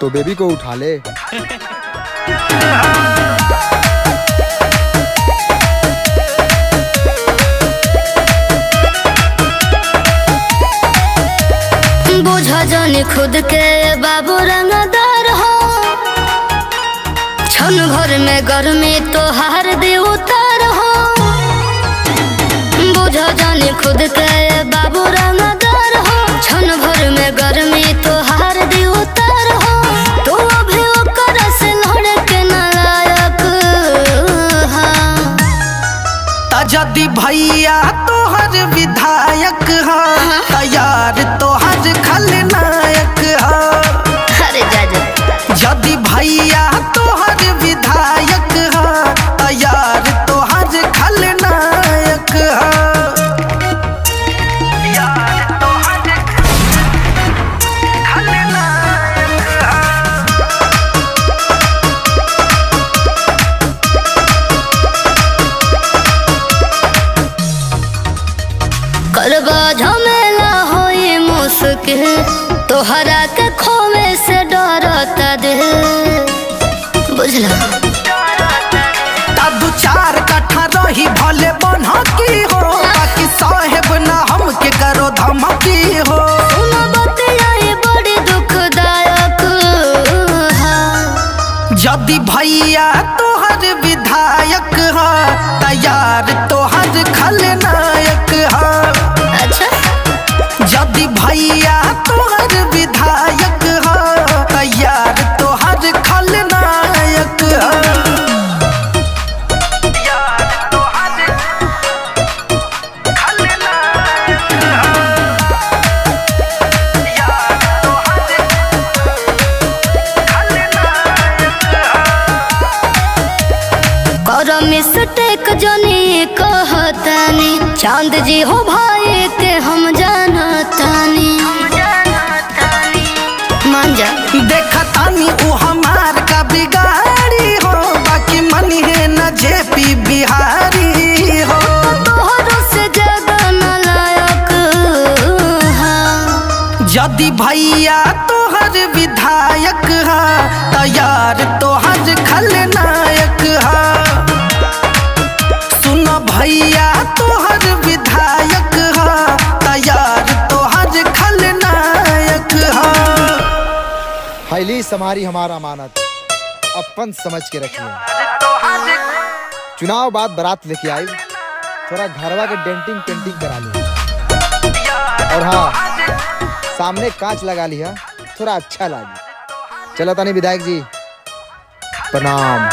तो बेबी को उठा ले। बुझा जाने खुद के बाबू रंगदार हो, क्षण भर में गर्मी तो हार दे उतार हो। बुझा जाने खुद के बाबू रंगदार हो, क्षण भर में गर्मी तो हार दे उतार हो। तो अभी ओकर से लड़ के नालायक हाँ। यदि भैया तोहर विधायक हा, तैयार तोहर खलनायक हा। अरे जा जा। यदि भैया तोहर विधायक हा, तैयार तोहर खलनायक हा। यार तोहर खलनायक हा। करबा झमेला होई मुश्किल, तोहरा के खोवे से डरता दिल, बुझला। ता दू चार कट्ठा रही भले बनहकी हो, बाकी साहेब ना हमके करो धमकी हो। सुनो बतियाई बड़ी दुखदायक हाँ। यदि भैया तोहर विधायक हा, तैयार तोहर खलनायक हा। अच्छा। यदि भैया तोहर विधायक हा, तैयार तोहर खलनायक हा। यार तोहर खलनायक हा। यार तोहर खलनायक हा। कर मिस्टेक जनी कहतानी, चांद जी हो भाई के हम जानतानी। मान जा। देखतानी उ हमार का बिगाड़ी हो, बाकी मन है न जेपी बिहारी हो। तोहरो से ज्यादा नालायक हाँ। यदि भैया तोहर विधायक हा, तैयार तोहर खलनायक हा। सुन भैया तोहर विधायक हा, तैयार तोहर खलनायक हा। फैली समारी हमारा अमानत, अपन समझ के रखिए। चुनाव बाद बारात लेके आई, थोड़ा घरवा के डेंटिंग पेंटिंग करा लिया। और हाँ, सामने कांच लगा लिया, थोड़ा अच्छा लगे। चलो तानी विधायक जी, प्रणाम।